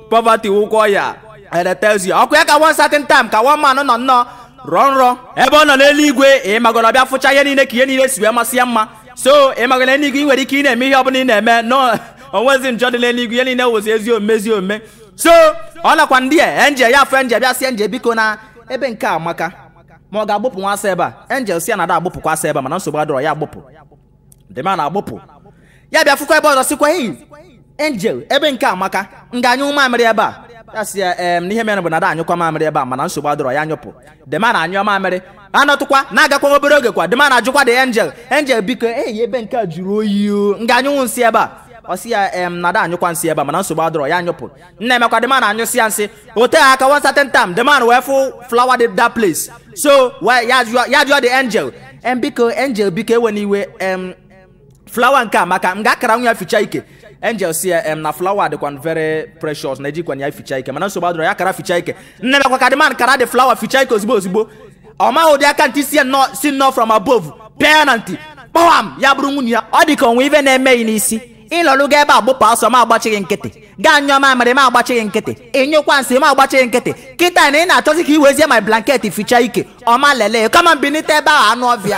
Poverty wụkwọ ya and tells you ọkụ ya ka one certain time ka one man nọ nnọọ rọ nrọ ebe ọ nọ n'eluigwe ịmagoro ọbịa fụcha ihe niile ka ihe niile si wee masị ya mma. So ịmagoro n'eluigwe ị nwere ike ị na-eme ihe ọbụla ị na-eme no onwezi njọ dị n'eluigwe, ihe niile wụzi ezi omume ezi omume. So ọ nakwa ndị a angel ya afọ angel bịa sị angel biko na ebe nke a amaka ma ọ ga-agbụpụ nwa asa ebe a. Angel si ya na ada agbụpụkwa asa ebe a mana nsogbu adọrọ ya agbụpụ. The man agbụpụ ya bịa fụkwa ebe ọzọ sịkwa hey angel ebe nke amaka m ga-anyụ mamịrị ebe a. Ya sị ya n'ihe mere bụ na ada anyụkwa mamịrị ebe a mana nsogbu adọrọ ya anyụpụ. The man anyụọ mamịrị anọtụkwa na-agakwa obere oge kwa the man ajụkwa the angel angel biko eyi ebe nke a jụrụ oyi o m ga-anyụnwụ nsị ebe a. Ọ sị ya na ada anyụkwa nsị ebe a mana nsogbu adọrọ ya anyụpụ. Nna emekwa the man anyụsị ya nsị o tee aka one certain time the man wee fụ flower dị that place. So ya jụọ the angel biko angel biko ewe n'iwe flower nke a maka m ga-akara nwa ya ficha ike. Angel si ya na flower dịkwa very precious na ejikwa ya ficha ike mana nsogbu adọrọ ya kara ficha ike. Nne mekwa ka the man kara the flower ficha ike ozugbo ozugbo ọ maghị ụdị aka ntị si nnọọ from above pịa ya na ntị kpọwam ya bụrụ nwunye ya. Ọ dị ka onwe ife na-emeghị n'isi ịlọlụgo ebe a gbụpụ asọ ma agbachighị nkịtị gaa nyụọ mamịrị ma agbachighị nkịtị ịnyụkwa nsị ma agbachighị nkịtị kịta na ị na-achọzi ka i wezie my blanket ficha ike ọma lelee kama mbilite ebe ahụ anụ ọbịa.